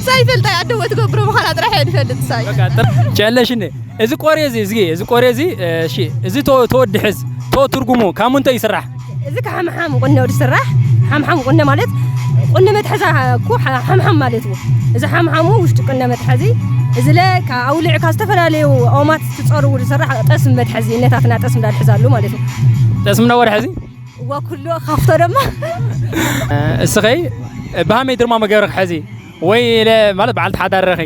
ሳይፈልጣ ኣደወ ትገብሮ ምዃና ጥራሕ እየ ዝፈልጥ። ሳይ ጨለሽኒ እዚ ቆሬ እዚ እዝጊ እዚ ቆሬ እዚ እሺ እዚ ተወዲ ሕዝ ቶ ትርጉሙ ካብ ምንታይ ይስራሕ? እዚ ካብ ሓምሓም ቁነ ወዲ ስራሕ። ሓምሓም ቁነ ማለት ቁነ መትሐዛ እኮ ሓምሓም ማለት እዩ። እዚ ሓምሓሙ ውሽጢ ቁነ መትሐዚ እዚ ለ ካብ ኣውሊዕ ካብ ዝተፈላለዩ ኦማት ትፀርቡ ዝስራሕ ጠስሚ መትሐዚ እነታትና ጠስሚ እንዳትሕዛሉ ማለት እዩ። ጠስሚ እንዳወደ ሕዚ እዋ ኩሉ ካፍቶ ደማ እስኸይ ብሃመይ ድርማ መገበርክ ሕዚ ወይ ኢለ ማለት በዓልቲ ሓዳር ረኺ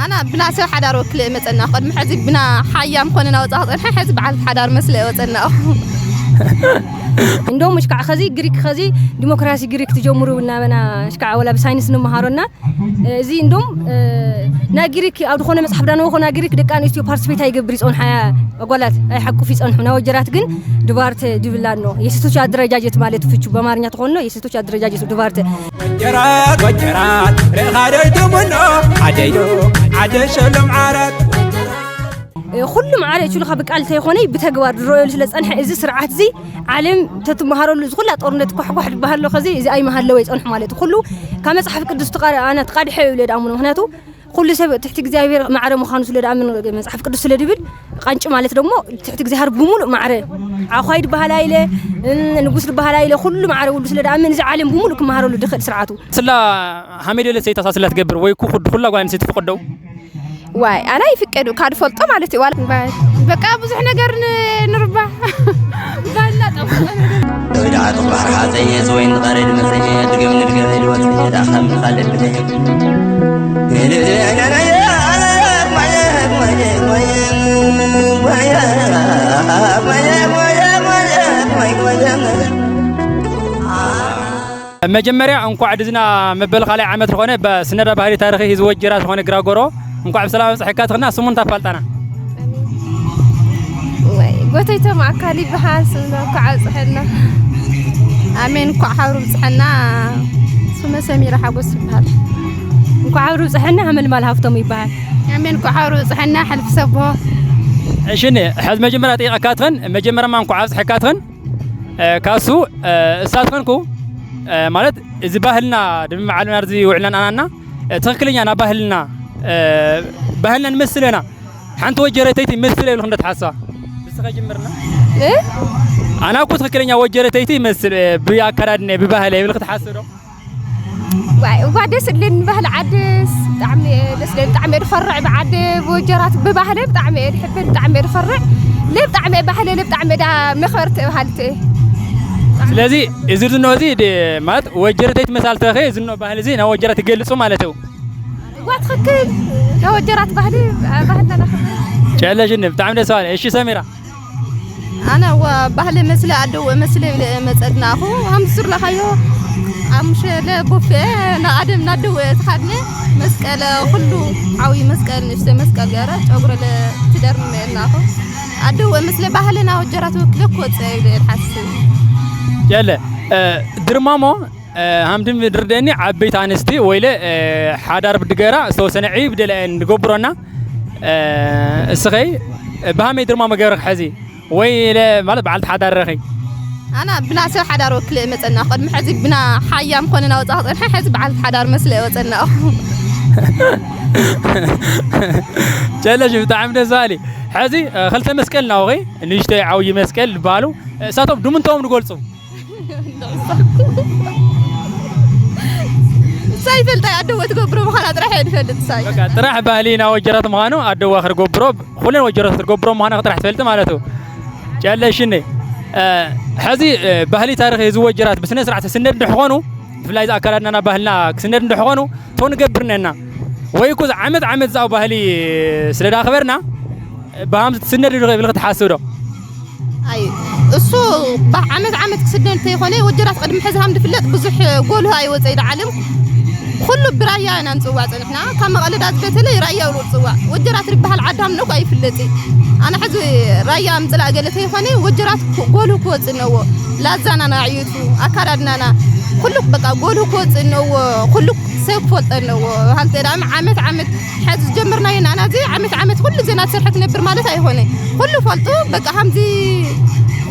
ኣና ብና ሰብ ሓዳር ወክለ መፀና ቅድሚ ሕዚ ብና ሓያም ኮነ ናወፃ ክፀንሐ ሕዚ በዓልቲ ሓዳር መስለ ወፀና እንደውም እሽካዕ ኸዚ ግሪክ ኸዚ ዲሞክራሲ ግሪክ ትጀምሩ እናበና እሽካዕ ወላ ብሳይንስ ንምሃሮና እዚ እንዶም ናይ ግሪክ ኣብ ዝኾነ መፅሓፍ ዳንበ ኮና ግሪክ ደቂ ኣንስትዮ ፓርቲስፔት ኣይገብር ይፀንሓ ኣጓላት ኣይሓቁፍ ይፀንሑ ናይ ወጀራት ግን ድባርተ ድብላ ኖ የሴቶች አደረጃጀት ማለት ፍቹ በአማርኛ ተኾኖ የሴቶች አደረጃጀት ድባርተ ወጀራት ወጀራት ሬኻ ደይትምኖ ዓደዩ ዓደ ሸሎም ዓራት ኩሉ ማዕረ ችሉኻ ብቃል እንተይኾነ ብተግባር ዝረኣየሉ ስለ ዝፀንሐ እዚ ስርዓት እዚ ዓለም ተትመሃረሉ እዚ ኩላ ጦርነት ኳሕኳሕ ዝበሃሎ ከዚ እዚ ኣይመሃለወ ይፀንሑ ማለት እዩ። ኩሉ ካብ መፅሓፍ ቅዱስ ትቃ- ኣነ ትቃድሐ ይብለ ዳኣምኖ ምክንያቱ ኩሉ ሰብ ትሕቲ እግዚኣብሔር ማዕረ ምዃኑ ስለ ዳኣምን መፅሓፍ ቅዱስ ስለ ድብል ቃንጭ ማለት ደግሞ ትሕቲ እግዚኣብሔር ብምሉእ ማዕረ ዓኳይ ድበሃል ኣይለ ንጉስ ድበሃል ኣይለ ኩሉ ማዕረ ውሉ ስለ ዳኣምን እዚ ዓለም ብምሉእ ክመሃረሉ ድኽእል ስርዓቱ ስላ ሃመይ ደለ ሰይታ ሳስላ ትገብር ወይ ኩ ኩላ ጓል ኣንስተይቲ ትፍቅደው ዋይ ኣና ይፍቀዱ ካብ ዝፈልጦ ማለት እዩ ዋላ በቃ ብዙሕ ነገር ንርባሕ ባህልና ጠፍኦ ነገር ዳዕት ባሕር ሓፀየ ዝወይን ቐረድ መፀየ ድገም ንድገም ልወፀየ ዳኸም ኻልድ መጀመርያ እንኳዕ ድዝና መበል ካልኣይ ዓመት ዝኾነ በስነዳ ባህሊ ታሪኺ ህዝቢ ወጀራ ዝኾነ ግራጎሮ እንኳዕ ብሰላም ኣብፀሐካ ትኽና ስሙን ታፋልጣና ወይ ጎተይቶም ኣካል ይበሃል ስምና እንኳዕ ኣብፀሐና ኣሜን እንኳዕ ሓብሩ ብፅሐና ስመ ሰሚራ ሓጎስ ይበሃል እንኳዕ ሓብሩ ብፅሐና ሃመልማል ሃፍቶም ይበሃል ኣሜን እንኳዕ ሓብሩ ብፅሐና ሕልፊ ሰቦ እሽኒ ሕዝ መጀመርያ ጠይቐካ ትኽን መጀመርያማ እንኳዕ ኣብፀሐካ ትኽን ካሱ እሳት ኮንኩ ማለት እዚ ባህልና ድምም ዓለምና ርዚ ውዕልና ኣናና ትኽክለኛ ና ባህልና ባህልና ንመስል ኢና ሓንቲ ወጀረተይቲ መስል የብልክ እንደ ትሓስባ ንስኻ ጅምርና ኣና እኮ ትኽክለኛ ወጀረተይቲ ይመስል ብኣከዳድነ ብባህለ የብልክ ትሓስብ ዶ ዋይ እዋ ደስ እድልን ባህል ዓድስ ብጣዕሚ ደስ እድልን ብጣዕሚ ድፈርዕ ብዓድ ብወጀራት ብባህለ ብጣዕሚ ድሕብን ብጣዕሚ ድፈርዕ ለብጣዕሚ ባህለ ለብጣዕሚ ዳ መኽበርቲ ባህልቲ ስለዚ እዚ ዝኖ እዚ ማለት ወጀረተይት መሳልተኸ ዝኖ ባህል እዚ ናብ ወጀራት ይገልጹ ማለት እዩ እዋ ትኽክል ናይ ወጀራት ባህሊ ባህልና ናኽብር ጨለሽኒ ብጣዕሚ ደስ ባለ እሺ ሰሚራ ኣነ እዋ ባህሊ መስለ ኣደው መስለ ኢለ መጸድናኹ ሃምስር ለኻዮ ኣምሸለ ቦፌ ንኣደም ናደው ተኻድነ መስቀለ ኩሉ ዓዊ መስቀል ንሽተ መስቀል ገረ ጨጉረ ለትደርም እናኹ ኣደው መስለ ባህልና ወጀራት ወክለ ክወፀ ኢለ ሓስብ የለ ድርማሞ ሃምድም ድርደኒ ዓበይቲ ኣንስቲ ወይለ ሓዳር ብድገራ ዝተወሰነ ዕብ ደለ ንገብሮና እስኸይ ብሃመይ ድርማ መገበርክ ሕዚ ወይ ኢለ ማለት በዓልቲ ሓዳር ረኺ ኣና ብና ሰብ ሓዳር ወክለ መፀና ቅድሚ ሕዚ ብና ሓያም ኮነ ናወፃ ክፀንሐ ሕዚ በዓልቲ ሓዳር መስለ ወፀና ጨለሽ ብጣዕሚ ደስ በሃሊ ሕዚ ክልተ መስቀል ናውኺ ንእሽተይ ዓብዪ መስቀል ዝበሃሉ እሳቶም ድምንቶም ንገልፁ ሳይፈልጣ ኣደወ ትገብሮ ምዃና ጥራሕ እየ ዝፈልጥ ሳይ በቃ ጥራሕ ባህሊ ኢና ወጀራት ምዃኑ ኣደዋ ክትገብሮ ኩለን ወጀራት ክትገብሮ ምዃና ጥራሕ ትፈልጥ ማለት እዩ ጨለሽኒ ሕዚ ባህሊ ታሪክ ህዝቢ ወጀራት ብስነ ስርዓት ስነድ እንድሕኾኑ ብፍላይ ኣከዳድናና ባህልና ክስነድ እንድሕኾኑ ቶ ንገብር ነና ወይ እኮ ዓመት ዓመት ዛው ባህሊ ስለ ዳኸበርና ብሃምዚ ትስነድ ዶ ብል ክትሓስብ ዶ ኣይ እሱ ዓመት ዓመት ክስደድ እንተይኮነ ወጀራት ቅድሚ ሕዚ ሃም ዝፍለጥ ብዙሕ ጎልሁ ኣይወፀ ኢሉ ዓለም ኩሉ ብራያ ኢና ንፅዋዕ ፀንሕና ካብ መቐለዳት በተለይ ራያ ውሉ ፅዋዕ ወጀራት ዝበሃል ዓዳም ነኳ ኣይፍለጥ ኣነ ሕዚ ራያ ምፅላእ ገለ ተይኮነ ወጀራት ጎልሁ ክወፅ እነዎ ላዛና ናዕዩቱ ኣካዳድናና ኩሉ በቃ ጎልሁ ክወፅ እነዎ ኩሉ ሰብ ክፈልጠ እነዎ ሃልተ ዳም ዓመት ዓመት ሕዚ ዝጀመርናዮ ንኣና እዚ ዓመት ዓመት ኩሉ ግዜ እናተሰርሐ ትነብር ማለት ኣይኮነ ኩሉ ፈልጡ በቃ ከምዚ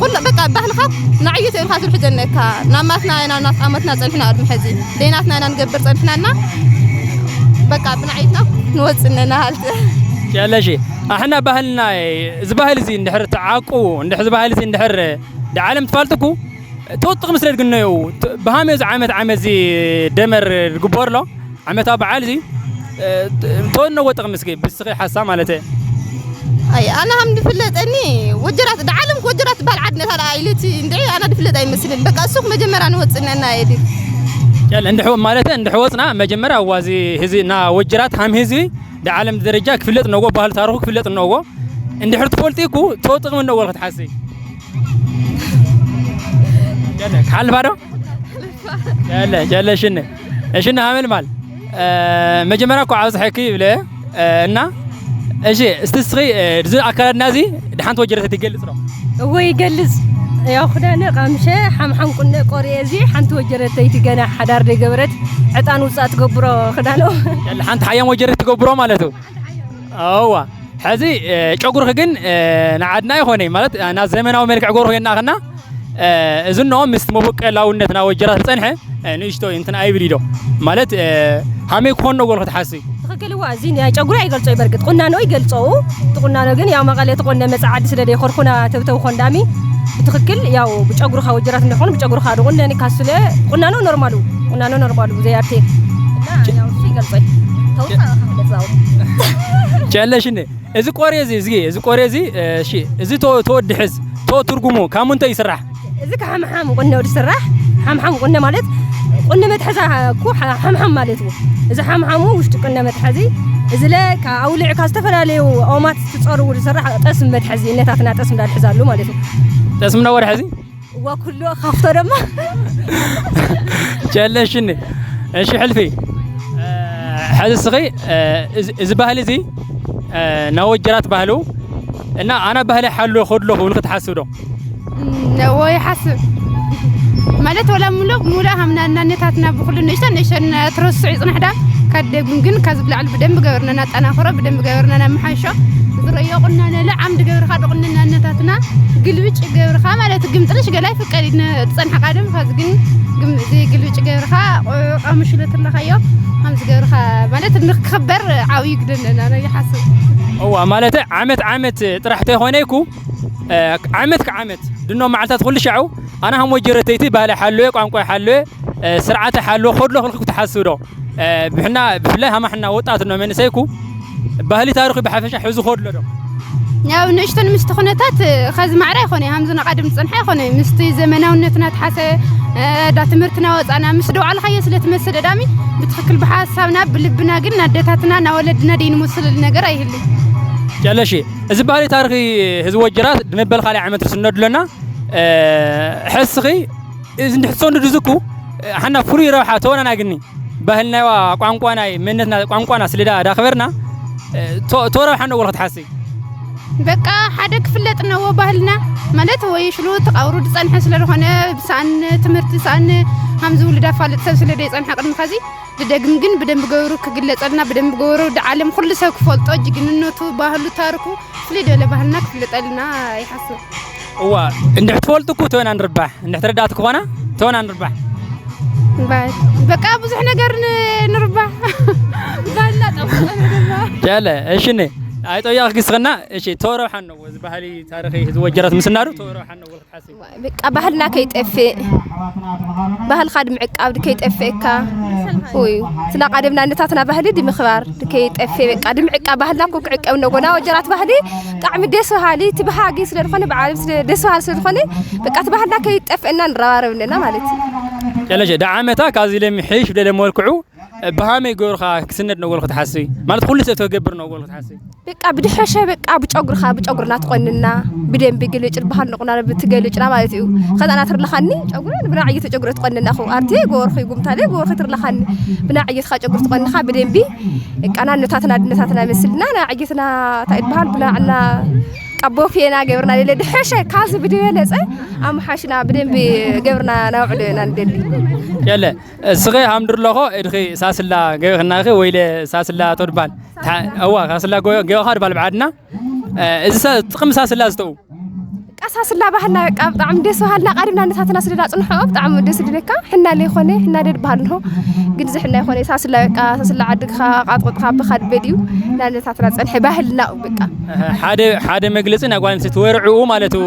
ኩሉ በቃ ባህልኻ ንዓየት ኢልካ ትውሕደነካ። ናማትና ኢና ናፍቃመትና ጸንሕና ቅድሚ ሕዚ ደይናትና ኢና ንገብር ጸንሕናና። በቃ ብንዓይትና ንወጽእ ነና ሃልቲ። ጨለሺ ኣሕና ባህልና እዚ ባህል እዚ እንድሕር ተዓቁ እንድሕር እዚ ባህል እዚ እንድሕር ደዓለም ትፋልጥኩ ተወጥቕ ምስለ ድግነዩ ብሃመ እዚ ዓመት ዓመት እዚ ደመር ዝግበርሎ ዓመታዊ በዓል እዚ ተወነዎ ጥቕሚ እስኪ ብስኺ ሓሳብ ማለት እየ። ኣይ ኣነ ከም ዝፍለጠኒ ወጀራት ደዓለም ወጀራት በዓል ዓድነታ ደኣ ኢልቲ እንድዒ ኣነ ዝፍለጥ ኣይመስልን። በቃ እሱክ መጀመርያ ንወፅነና የድል። ያለ እንድሕወ ማለት እንድሕወፅና መጀመርያ ዋዚ ህዚ ና ወጀራት ሃም ህዝቢ ደዓለም ደረጃ ክፍለጥ ነዎ ባህል ታሪኹ ክፍለጥ ነዎ። እንድሕር ትፈልጢ እኩ ተወጥቕሚ ነዎ ክትሓሲ ያለ ክሓልፋ ዶ ያለ ጀለ ሽነ እሽነ ሃመልማል መጀመርያ እኮ ዓብዝሐኪ ይብለ እና እሺ እስቲ እስኺ እዚ ኣካላድና እዚ ድሓንቲ ወጀረት ይገልጽ ነው እወ ይገልጽ ያው ክዳነ ቃምሸ ሓምሓም ቁነ ቆርየ እዚ ሓንቲ ወጀረተይቲ ገና ሓዳር ደይገበረት ዕጣን ውፃእ ትገብሮ ክዳኖ ያለ ሓንቲ ሓያም ወጀረት ትገብሮ ማለት ነው ኣዋ ሕዚ ጨጉርኺ ግን ንዓድና ይኾነ ማለት ናብ ዘመናዊ መልክዕ ጎርኹ የናኸና እዚ ኖ ምስ መበቀላውነትና ወጀራት ዝጸንሐ ንእሽቶ እንትን ኣይብል ኢዶ ማለት ሃመይ ክኾን ነው ጎልኹ ትሓስቢ ትኽክልዋ እዚ ናይ ጨጉሪ ኣይገልጾ ይበርግጥ ቁናኖ ይገልጸው ትቁናኖ ግን ያው መቐለ ተቆነ መጻዓዲ ስለ ደይኮርኩና ተብተው ኮንዳሚ ብትኽክል ያው ብጨጉርኻ ወጀራት እንደኾኑ ብጨጉርኻ ድቁነኒ ካስለ ቁናኖ ኖርማሉ ቁናኖ ኖርማሉ ብዘይ ኣርቴ እና ያው እሱ ይገልጾ ተውፃ ጨለሽኒ እዚ ቆሬ እዚ እዚ እዚ ቆሬ እዚ እሺ እዚ ተወዲ ሕዝ ተወ ትርጉሙ ካብ ምንታይ ይስራሕ እዚ ካብ ሓምሓም ቁነ ወዲ ስራሕ ሓምሓም ቁነ ማለት ቁነ መትሐዛ እኮ ሓምሓም ማለት እዩ እዚ ሓምሓሙ ውሽጢ ቁነ መትሐዚ እዚ ለ ካብ ኣውሊዕ ካብ ዝተፈላለዩ ኦማት ትፀርቡ ዝስራሕ ጠስም መትሐዚ እነታትና ጠስም እንዳትሕዛሉ ማለት እዩ ጠስም እንዳወርሐ እዚ እዋ ኩሉ ካብቶ ድማ ጨለሽኒ እሺ ሕልፊ ሕዚ ስኺ እዚ ባህሊ እዚ ናወጀራት ባህሉ እና ኣና ባህሊ ሓሉ ከድሎ ክብል ክትሓስብ ዶ ነዎ ይሓስብ ማለት ወላ ሙሉእ ሙሉእ ሃምና እናነታትና ብኩሉ ንእሽቶ ንእሽቶ ትረስዑ ይፅናሕ ዳ ካብ ደጉም ግን ካብ ዝብላዕሉ ብደንብ ገበርና ናጠናኽሮ ብደንብ ገበርና ናመሓሾ ዝረዮ ቁናነለ ዓምዲ ገብርካ ድቁንናነታትና ግልብጭ ገብርካ ማለት ግምጥልሽ ገላይ ፍቀድ ዝፀንሐ ቃደም ካዚ ግን ግልብጭ ገብርካ ቃምሽሎ ትለካዮ ከምዚ ገብርካ ማለት ንክክበር ዓብዩ ግደነና ይሓስብ እዋ ማለት ዓመት ዓመት ጥራሕ ተይኮነ ይኩ ዓመት ክዓመት ድኖ መዓልታት ኩሉ ሻዑ ኣነ ሃሞ ጀረተይቲ ባህሊ ሓልወ ቋንቋ ሓልወ ስርዓተ ሓልወ ከድሎ ክልኩ ትሓስብ ዶ ብሕና ብፍላይ ሃማሕና ወጣት ኖ መንእሰይኩ ባህሊ ታሪኹ ብሓፈሻ ሕዙ ከድሎ ዶ ያው ንእሽተን ምስቲ ኩነታት ከዚ ማዕረ ኣይኮነ ሃምዚ ንቃድም ዝፀንሐ ኣይኮነ ምስቲ ዘመናውነትና ተሓሰ ዳ ትምህርትና ወፃና ምስ ደውዓልካዮ ስለ ትመስል ዳሚ ብትክክል ብሓሳብና ብልብና ግን ናደታትና ናወለድና ደይንመስለሉ ነገር ኣይህልን ጨለሺ እዚ ባህሊ ታሪኺ ህዝቢ ወጀራት ድመበል ካልእ ዓመት ርስነዱ ኣለና ሕስኺ እዚ እንድሕር ትሰንዱ ድዝኩ ሓና ፍሉይ ረብሓ ተወናናግኒ ባህልናይዋ ቋንቋናይ መንነትና ቋንቋና ስለ ዳ ዳኽበርና ተረብሓ ነዎ ክትሓስይ በቃ ሓደ ክፍለጥ ነዎ ባህልና ማለት ወይ ሽሉ ተቃውሩ ዝፀንሐ ስለ ዝኾነ ብሰኣን ትምህርቲ ሰኣን ሃምዚ ውሉድ ኣፋልጥ ሰብ ስለ ዘይፀንሐ ቅድሚ ከዚ ድደግም ግን ብደንብ ገብሩ ክግለጸልና ብደንብ ገብሩ ድዓለም ኩሉ ሰብ ክፈልጦ ጅግንነቱ ባህሉ ታርኩ ፍልይ ደለ ባህልና ክፍለጠልና ይሓስብ እዋ እንድሕ ትፈልጡ እኮ ተወና ንርባሕ እንድሕ ተረዳእቲ ክኾና ተወና ንርባሕ በቃ ብዙሕ ነገር ንርባሕ ባላ ጠብቀነ ድማ ያለ እሽኒ ኣይጠያቕ ግስኽና እሺ ተወረብሓን ነው እዚ ባህሊ ታሪኺ ህዝቢ ወጀራት ምስናዱ ተወረብሓን ነው በቃ ባህልና ከይጠፍእ ባህልካ ድምዕቃብ ከይጠፍእካ እዩ ስላ ቀደምና ነታትና ባህሊ ድምኽባር ከይጠፍእ በቃ ድምዕቃብ ባህልና እኮ ክዕቀብ ነጎና ወጀራት ባህሊ ጣዕሚ ደስ በሃሊ እቲ በሃጊ ስለ ዝኾነ ብዓለም ስለ ደስ በሃሊ ስለ ዝኾነ በቃ እቲ ባህልና ከይጠፍእና ንረባረብ ኣለና ማለት እዩ። ጨለሸ ደዓመታ ካብዚ ለሚሒሽ ብደለ መልክዑ ብሃመይ ገብርካ ክስነድ ነጎልኩ ትሓስቢ ማለት ኩሉ ሰብ ተገብር ነጎልኩ ትሓስቢ በቃ ብድሐሸ በቃ ብጨጉርኻ ብጨጉርና ትቆንና ብደንቢ ግልጭ ባህል ንቁና ብትገልጭና ማለት እዩ። ከዛ ናትርለኻኒ ጨጉረ ብናዕ እየተጨጉረ ትቆንና ኹ ኣርቲ ጎወርኹ ይጉምታለ ጎወርኹ ትርለኻኒ ብናዕ እየትኻ ጨጉር ትቆንኻ ብደንቢ እቃና ነታትና ድነታትና መስልና ናዕ እየትና ታይት ባህል ብናዕና ቀቦፌና ገብርና ሌለ ድሐሸ ካዚ ብድበለጸ ኣምሓሽና ብደንቢ ገብርና ናውዕሎ ኢና ንደሊ። ያለ እስኺ ሃምድር ኣለኹ እድኺ ሳስላ ገበኽናኺ ወይለ ሳስላ ተድባል እዋ ሳስላ ገበኻ ድባል ብዓድና እዚ ጥቕሚ ሳስላ ዝተኡ ሳስላ ባህልና በቃ ብጣዕሚ ደስ በሃልና። ቀዲምና ነታትና ስለ ዳጽንሖ ብጣዕሚ ደስ ዝብለካ። ሕና ለይኮነ፣ ሕና ደድ በሃል እንሆ። ግን እዚ ሕና ይኮነ፣ ሳስላ በቃ፣ ሳስላ ዓድካ፣ ቃጥቁጥካ፣ ብካ ድበድ እዩ። ናነታትና ጸንሐ ባህልና እዩ በቃ። ሓደ፣ ሓደ መግለጺ ናይ ጓል ኣንስተይቲ ወርዕኡ ማለት እዩ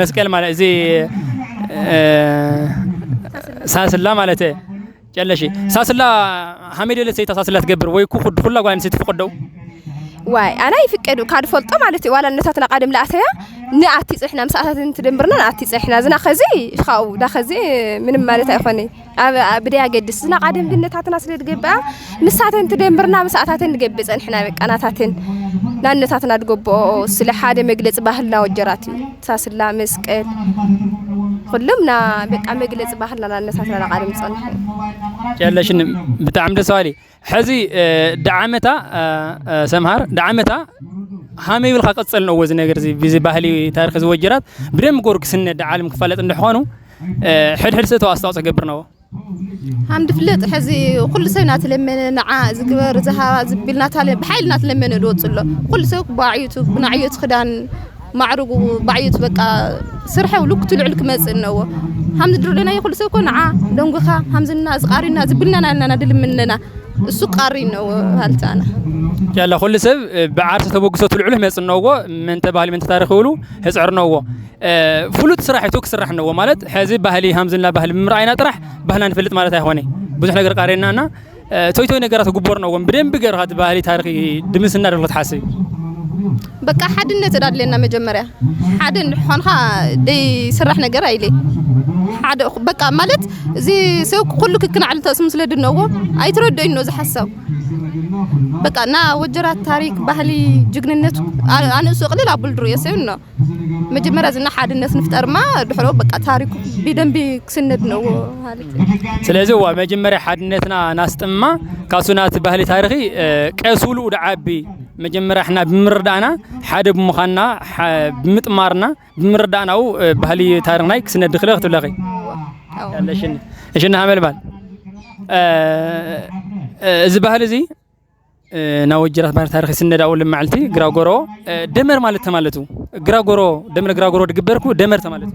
መስቀል ማለት እዚ፣ እ፣ ሳስላ ማለት እዩ። ጨለሺ፣ ሳስላ ሃመይ ደለ ሰይታ ሳስላ ትገብር ወይ ኩ-፣ ኩድ-፣ ኩላ ጓል ኣንስተይቲ ትፍቅደው? ዋይ፣ ኣና ይፍቀዱ፣ ካብ ዝፈልጦ ማለት እዩ። ዋላ ነታትና ቀደም ለኣተያ ንኣቲ ጽሕና፣ ምሳኣታትን ትደምርና ንኣቲ ጽሕና። ዝና ኸዚ፣ ኻው፣ ዳ ኸዚ ምንም ማለት ኣይኾነ። ኣብ፣ ኣብ ብደይ ኣገድስ። ዝና ቀደም ግን ነታትና ስለ ዝገብኣ፣ ምሳተን ትደምርና፣ ምሳኣታተን ንገብእ ጸንሕና፣ በቃ፣ ናታተን። ናነታትና ዝገብኦ ስለ ሓደ መግለጺ ባህልና ወጀራት እዩ። ሳስላ፣ መስቀል፣ ኩሉም ና፣ በቃ፣ መግለጺ ባህልና ናነታትና ና ቀደም ጸንሑ። ጨለሽን ብጣዕሚ ደስ በሃሊ። ሕዚ፣ እ፣ ደዓመታ፣ እ፣ እ፣ ሰምሃር፣ ደዓመታ ሃመይ ይብልካ ቀጸልንዎ እዚ ነገር እዚ፣ ብዚ ባህሊ ታሪኽ እዚ ወጀራት ብደንብ ጎር ክስነድ ዓለም ክፋለጥ እንደኾኑ፣ እ፣ ሕድሕድ ሰብ ተዋስተዋጽኦ ክገብር ነዎ። ሃም ድፍለጥ ሕዚ ኩሉ ሰብ እናተለመነ ንዓ ዝግበር ዝሃባ ዝብል እናተለ-፣ ብሓይሊ እናተለመነ ዝወፅእ ኣሎ። ኩሉ ሰብ ብዓይቱ ብናዕዮት ክዳን ማዕርጉ ባዕዮት በቃ ስርሐ ውልኩ ትልዕል ክመጽእ እነዎ። ሃምዚ ድርደናዮ ኩሉ ሰብ እኮ ንዓ ደንጉኻ ሃምዝና ዝቃሪና ዝብልና ናልና ድልምነና እሱ ቃሪ እነዎ። ሃልታና ያላ ኩሉ ሰብ ብዓርሲ ተበግሶ ትልዕሉ ህመጽ እነዎ። መን ተባህሊ መን ተታሪኽ ይብሉ ህጽዕር እነዎ። ፍሉጥ ስራሕ እቶ ክስራሕ እነዎ ማለት ሕዚ ባህሊ ሃምዝና ባህሊ ብምርኣይና ጥራሕ ባህልና ንፈልጥ ማለት ኣይኾነ። ብዙሕ ነገር ቃሬናና ቶይ ቶይ ነገራት ክግበር ነዎም። ብደንብ ገርኻ እቲ ባህሊ ታሪኽ ድምስና ደሎ ክትሓስብ። በቃ ሓድነት እዳ ድሌና መጀመርያ ሓደ እንድኾንካ ደይ ስራሕ ነገር ኣይለ ሓደ በቃ ማለት እዚ ሰብ ኩሉ ክክናዕል ተስሙ ስለ ድነዎ ኣይትረደዩ ነው ዝሓሰብ። በቃ እና ወጀራት ታሪክ ባህሊ ጅግንነት ኣ-፣ ኣንእሱ ቅልል ኣቡል ድሮ የሰብ ነው። መጀመርያ ዝና ሓድነት ንፍጠርማ ድሕሮ በቃ ታሪኩ ብደንቢ ክስነድ ነው ማለት እዩ። ስለዚ እዋ መጀመርያ ሓድነትና ናስጥማ ካሱ ናቲ ባህሊ ታሪኺ፣ እ፣ ቀስ ውልኡ ደዓቢ መጀመርያ ሕና ብምርዳእና ሓደ ብምዃንና፣ ሓ-፣ ብምጥማርና ብምርዳእናው፣ እ፣ ባህሊ ታሪኽናይ ክስነድ ድኽለ ክትብለኺ። ኣዎ። ያለሽን እሽና ሃመልባል፣ እ፣ እ፣ እዚ ባህሊ እዚ እ፣ ናብ ወጀራት ባህር ታሪኽ ይስነድ ኣብኡ ልመዓልቲ ግራጎሮ፣ እ፣ ደመር ማለት ተማለቱ። ግራጎሮ፣ ደመር ግራጎሮ ድግበርኩ ደመር ተማለቱ።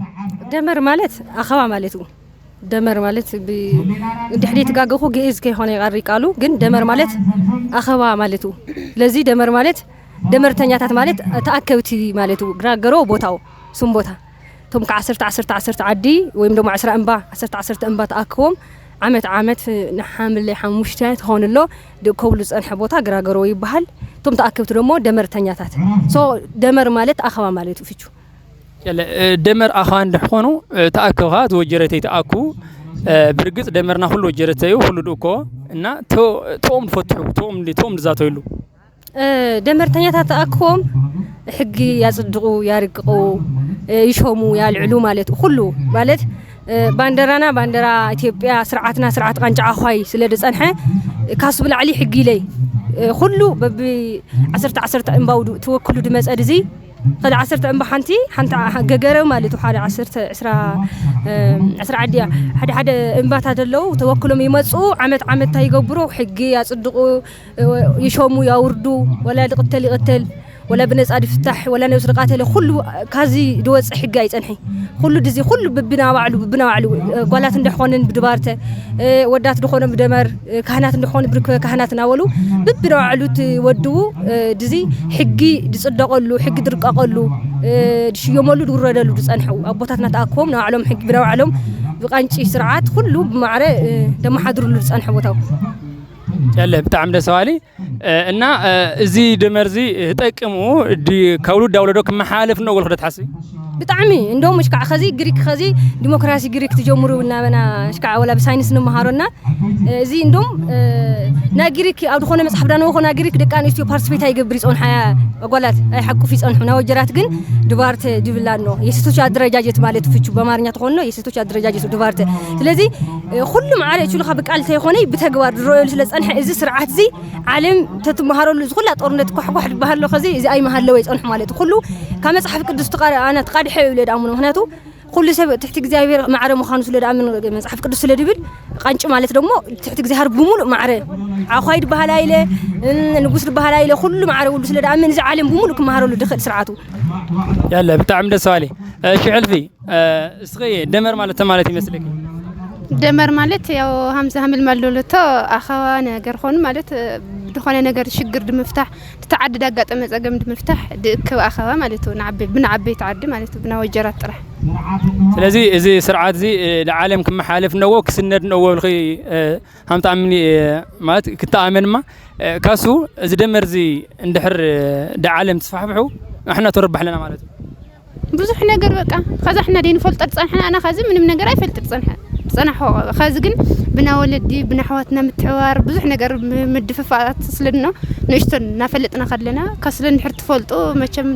ደመር ማለት ኣኸባ ማለት እዩ። ደመር ማለት ብ-፣ እንድሕር ትጋገኹ ግእዝ ከይኾነ ይቐሪ ቃሉ፣ ግን ደመር ማለት ኣኸባ ማለት እዩ። ስለዚ ደመር ማለት ደመርተኛታት ማለት ተኣከብቲ ማለት እዩ። ግራገሮ ቦታው፣ ስም ቦታ። እቶም ከ ዓሰርተ፣ ዓሰርተ፣ ዓሰርተ ዓዲ ወይም ደሞ ዕስራ እምባ፣ ዓሰርተ፣ ዓሰርተ እምባ ተኣክቦም ዓመት፣ ዓመት ንሓምለ ሓሙሽተ ትኾን ኣሎ ድእከብሉ ዝጸንሐ ቦታ ግራገሮ ይበሃል። እቶም ተኣከብቲ ደሞ ደመርተኛታት። ሶ ደመር ማለት ኣኸባ ማለት እዩ ፍቹ። የለ፣ እ፣ ደመር ኣኸባ እንድሕኾኑ፣ እ፣ ተኣከብኻ፣ እቲ ወጀረተይ ተኣኩ፣ እ፣ ብርግጽ ደመርና ኩሉ ወጀረተዩ፣ ኩሉ ድእኮ እና ቶ-፣ ቶም ፈትሑ፣ ቶም፣ ቶም ዝዛተይሉ። እ፣ ደመርተኛታት ተኣክቦም ሕጊ ያጽድቑ፣ ያርቅቑ፣ እ፣ ይሾሙ፣ ያልዕሉ ማለት እዩ። ኩሉ ማለት፣ እ፣ ባንደራና ባንደራ ኢትዮጵያ፣ ስርዓትና ስርዓት ቃንጫ ዓዃይ ስለ ዝጸንሐ፣ ካሱ ብላዕሊ ሕጊ ኢለይ፣ እ፣ ኩሉ በቢ ዓሰርተ ዓሰርተ እምባው ዱ-፣ ተወክሉ ድመጸ ድዚ፣ ከደ ዓሰርተ እምባ ሓንቲ፣ ሓንቲ ዓ-፣ ገገረ ማለት እዩ። ሓደ ዓሰርተ፣ ዕስራ፣ እ፣ ዕስራ ዓዲ እያ። ሓደ ሓደ እምባታት ኣለዉ፣ ተወክሎም ይመጹ፣ ዓመት ዓመት እንታይ ይገብሩ፣ ሕጊ ያጽድቑ፣ ይሾሙ፣ ያውርዱ፣ ወላ ድቕተል ይቕተል፣ ወላ ብነጻ ድፍታሕ፣ ወላ ነብሱ ድቃተለ፣ ኩሉ ካዚ ድወጽእ ሕጊ ኣይጸንሐ። ኩሉ ድዚ፣ ኩሉ ብብና ባዕሉ፣ ብብና ባዕሉ፣ እ፣ ጓላት እንደኾነን ብድባርተ፣ እ፣ ወዳት ድኾኖም ብደመር፣ እ፣ ካህናት እንደኾኑ ብርክበ ካህናት እናበሉ፣ ብብና ባዕሉ ትወድቡ፣ እ፣ ድዚ ሕጊ ድጽደቐሉ፣ ሕጊ ድርቀቐሉ፣ እ፣ ድሽየመሉ፣ ድውረደሉ ድጸንሐው። ኣቦታትና ተኣክቦም፣ ንባዕሎም ሕጊ ብና ባዕሎም ብቃንጪ ስርዓት፣ ኩሉ ብማዕረ፣ እ፣ ደመሓድሩሉ ዝጸንሐ ቦታው። ጨለ ብጣዕሚ ደስ በሃሊ። እ፣ እና፣ እ፣ እዚ ደመርዚ፣ እ፣ ጠቅሙ ዲ-፣ ካብ ውሉድ ናብ ወለዶ ክመሓላለፍ ነው ወልኩ ዶ ትሓስቢ? ብጣዕሚ፣ እንደውም እሽካዕ ኸዚ ግሪክ ኸዚ ዲሞክራሲ ግሪክ ትጀምሩ እናበና እሽካዕ ወላ ብሳይንስ ንመሃሮና። እ፣ እዚ እንደውም፣ እ፣ ናይ ግሪክ ኣብ ዝኾነ መጽሓፍ ዳነወ ኾና ግሪክ ደቂ ኣንስትዮ ፓርቲስፔት ኣይገብር ይጸንሓ ኣጓላት ኣይሓቁፍ ይጸንሑ። ናይ ወጀራት ግን ድባርተ ድብላ ነው። የሴቶች አደረጃጀት ማለት ፍቹ በአማርኛ ተኾኖ የሴቶች አደረጃጀት ድባርተ። ስለዚ፣ እ፣ ኩሉ ማዕረ እችሉኻ ብቃል ተይኾነ ብተግባር ዝረኣየሉ ስለ ዝጸንሐ እዚ ስርዓት እዚ ዓለም ተትመሃረሉ እዚ ኩላ ጦርነት ኳሕኳሕ ዝበሃል ኣሎ። ከዚ እዚ ኣይመሃለወ ይጸንሑ ማለት እዩ። ኩሉ ካብ መጽሓፍ ቅዱስ ትቃ-፣ ኣነ ትቃድሐ ይብለ ደኣምኖ። ምኽንያቱ ኩሉ ሰብ ትሕቲ እግዚኣብሔር ማዕረ ምዃኑ ስለ ደኣምን መጽሓፍ ቅዱስ ስለ ድብል ቃንጭ ማለት ደግሞ ትሕቲ እግዚኣብሔር ብምሉእ ማዕረ ዓዃይ ድበሃል ኣይለ፣ እ፣ ንጉስ ድበሃል ኣይለ፣ ኩሉ ማዕረ ውሉ ስለ ደኣምን እዚ ዓለም ብምሉእ ክመሃረሉ ድኽእል ስርዓቱ። ያለ ብጣዕሚ ደስ በሃሊ። እሺ ሕልፊ፣ እስኺ ደመር ማለት ማለት ይመስለኪ? ደመር ማለት ያው ሀምሳ ሀምል ማለለቶ ኣኸባ ነገር ኾኑ ማለት ዝኾነ ነገር ሽግር ድምፍታሕ፣ ትተዓዲ ዳጋጠመ ጸገም ድምፍታሕ ድእክብ ኣኸባ ማለት እዩ። ንዓበ ብንዓበይ ተዓዲ ማለት እዩ። ብናወጀራት ጥራሕ። ስለዚ እዚ ስርዓት እዚ ንዓለም ክመሓለፍ ነዎ ክስነድ ነዎ ብልኺ ሃምጣ ኣምኒ ማለት ክተኣመንማ ካሱ እዚ ደመር እዚ እንድሕር ደዓለም ትስፋሕፍሑ ንሕና ተረባሕ ኣለና ማለት እዩ። ብዙሕ ነገር በቃ ከዛ ሕና ደይ ንፈልጦ ዝጸንሐና ኣና ከዚ ምንም ነገር ኣይፈልጥ ዝጸንሐ ዝጸናሖ። ከዚ ግን ብና ወለዲ ብና ኣሕዋትና ምትሕባር ብዙሕ ነገር ምድፍፋት ስለድኖ ንእሽቶን እናፈለጥና ከለና ከስለ እንድሕር ትፈልጡ መቸም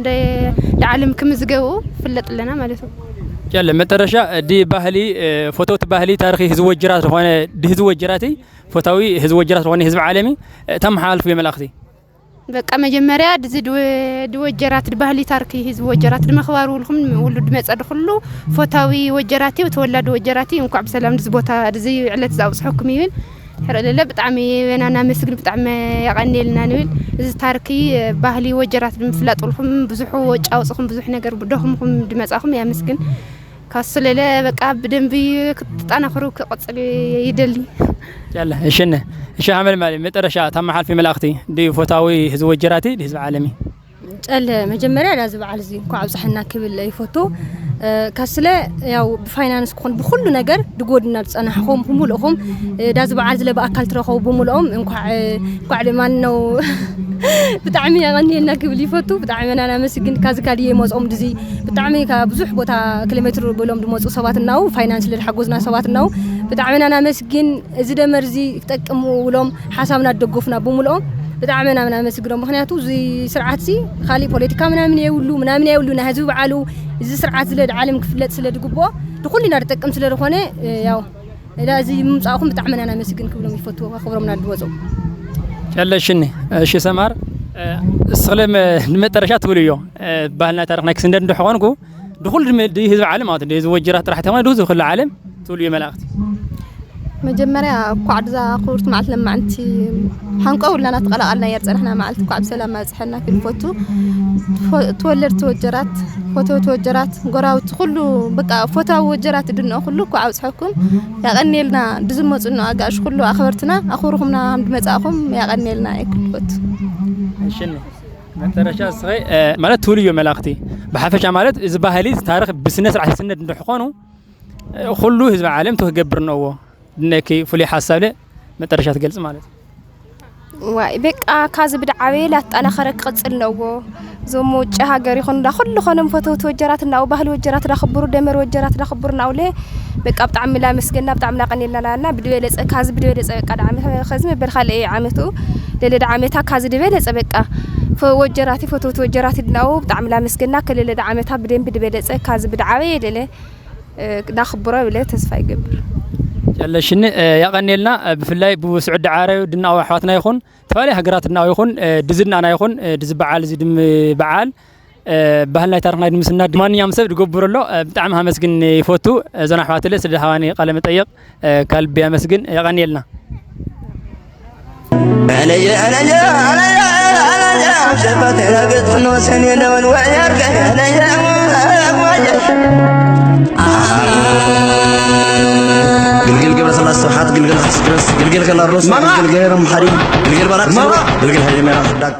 ደዓለም ክምዝገቡ ፍለጥ ኣለና ማለት እዩ። ያለ መጠረሻ ዲ ባህሊ ፎቶት ባህሊ ታሪኺ ህዝብ ወጅራት ዝኾነ ድህዝብ ወጅራትይ ፎታዊ ህዝብ ወጀራት ዝኾነ ህዝብ ዓለሚ ተመሓላልፉ የመላእኽቲ። በቃ መጀመርያ ድዚ ድወጀራት ድባህሊ ታርኪ ህዝብ ወጀራት ድመኽባር ውልኹም ውሉድ መጸ ድኹሉ ፎታዊ ወጀራቲ ተወላዲ ወጀራቲ እንኳዕ ብሰላም ድዚ ቦታ ድዚ ዕለት ዛብጽሐኩም ይብል። ሕረ ለለ ብጣዕሚ በናና መስግን ብጣዕሚ ያቀኔልና ንብል። እዚ ታርኪ ባህሊ ወጀራት ድምፍላጥ ውልኹም ብዙሑ ወጫ ውጽኹም ብዙሕ ነገር ደኹምኹም ድመጻኹም ያመስግን። ካስለለ በቃ ብደንቢ ክትጠናኽሩ ክቕጽል ይደሊ። ያለ እሽነ እሺ ሀመል ማሊ መጠረሻ ታማሓልፊ መላእኽቲ ድዩ ፎታዊ ህዝብ ወጀራቲ ድህዝብ ዓለሚ። ጨለ መጀመርያ ዳዚ በዓል እዚ እንኳ ኣብፀሐና ክብል ይፈቱ። ካስለ ያው ብፋይናንስ ክኾን ብኩሉ ነገር ድጎድና ዝፀናሕኹም ብምልእኹም ዳዚ በዓል ዝለ ብኣካል ትረኸቡ ብምልኦም እንኳዕ እንኳዕ ማን ነው ብጣዕሚ የቐንየልና ክብል ይፈቱ። ብጣዕሚ ኢና ናመስግን። ካዚ ካልየ ይመፅኦም ድዚ ብጣዕሚ ካብ ብዙሕ ቦታ ኪሎ ሜትር ብሎም ድመፁ ሰባት እናው ፋይናንስ ለድሓጎዝና ሰባት እናው ብጣዕሚ ኢና ናመስግን። እዚ ደመር እዚ ክጠቅም ውሎም ሓሳብና ደገፉና ብምልኦም ብጣዕሚ ኢና ናመስግኖም። ምክንያቱ እዚ ስርዓት እዚ ካሊእ ፖለቲካ ምናምን የብሉ ምናምን የብሉ ናይ ህዝቢ በዓሉ እዚ ስርዓት ዝለ ዓለም ክፍለጥ ስለ ድግብኦ ድኩልና ድጠቅም ስለ ዝኾነ ያው እዳ እዚ ምምፃእኹም ብጣዕሚ ኢና ናመስግን ክብሎም ይፈቱ። ኣኽብሮምና ድወፁ ጨለሽኒ እሺ ሰማር እስኽለ ንመጠረሻ ትብሉ እዮ ባህልና ታሪክ ናይ ክስንደድ እንድሕኾንኩ ድኹል ድህዝቢ ዓለም ማለት ድህዝቢ ወጅራት ጥራሕ ተኾነ ድህዝቢ ክሉ ዓለም ትብሉ እዮ መላእክቲ። መጀመርያ እኳዕ ድዛ ክብርቲ መዓልቲ ለማዕንቲ ሓንቆ ውላና ተቐላቐልና እያ ዝፀናሕና መዓልቲ እኳዕ ብሰላም ኣብፀሐና ክብል ፈቱ። ተወለድቲ ወጀራት፣ ፈተውቲ ወጀራት፣ ጎራውቲ ኩሉ በቃ ፎታዊ ወጀራት ድንኦ ኩሉ እኳዕ ኣብፀሐኩም። ያቐንየልና ድዝመፁ ኖ ኣጋእሽ ኩሉ ኣኽበርትና ኣኽብርኹምና ድመፃእኹም ያቐንየልና ይክል ፈቱ። እሽኒ መጠረሻ ስኸይ ማለት ትብልዮ መላእክቲ ብሓፈሻ ማለት እዚ ባህሊ ታሪክ ብስነ ስርዓት ይስነድ እንድሕኾኑ ኩሉ ህዝቢ ዓለም ተክገብር ነዎ ድነኪ ፍሉይ ሓሳብ ለ መጠረሻ ትገልጽ ማለት እዩ። ዋይ በቃ ካዚ ብድዓበየ ላጣናኸረ ክቕጽል ነዎ። እዞም ውጭ ሃገር ይኹን እንዳ ኩሉ ኾኖም ፈተውቲ ወጀራት እናው ባህሊ ወጀራት ዳኽብሩ ደመር ወጀራት ዳኽብሩ ናውለ በቃ ብጣዕሚ ላመስገና ብጣዕሚ ላቀኔልና ላና ብድበለጸ ካዚ ብድበለጸ በቃ ዳዓመት ከዚ መበል ካልእ ዓመቱ ለለ ዳዓመታ ካዚ ድበለጸ በቃ ወጀራቲ ፈተውቲ ወጀራት ድናው ብጣዕሚ ላመስገና ከለለ ዳዓመታ ብደንብ ድበለጸ ካዚ ብድዓበየ ለለ ዳኽብሮ ብለ ተስፋ ይገብር። ጨለሽኒ ያቐኔልና ብፍላይ ብስዑዲ ዓረብ ድናው ኣሕዋትና ይኹን ተፈላለዩ ሃገራት ድናው ይኹን ድዝድናና ይኹን ድዚ በዓል እዚ ድም በዓል ባህልና ታሪክና ድምስና ማንኛውም ሰብ ድገብሩ ኣሎ። ብጣዕሚ ሃመስግን ይፈቱ። እዞን ኣሕዋትለ ስለ ሃዋኒ ቃለ መጠየቅ ካልቢ ኣመስግን። ያቐኔልና። ግልግል ገብረ ስላሴ ስብሓት ግልግል ሓስግረስ ግልግል ከላርዶስ ግልግል ገይረ መሓሪ ግልግል ባራክ ግልግል ሃይለ ሜራ ፍዳግ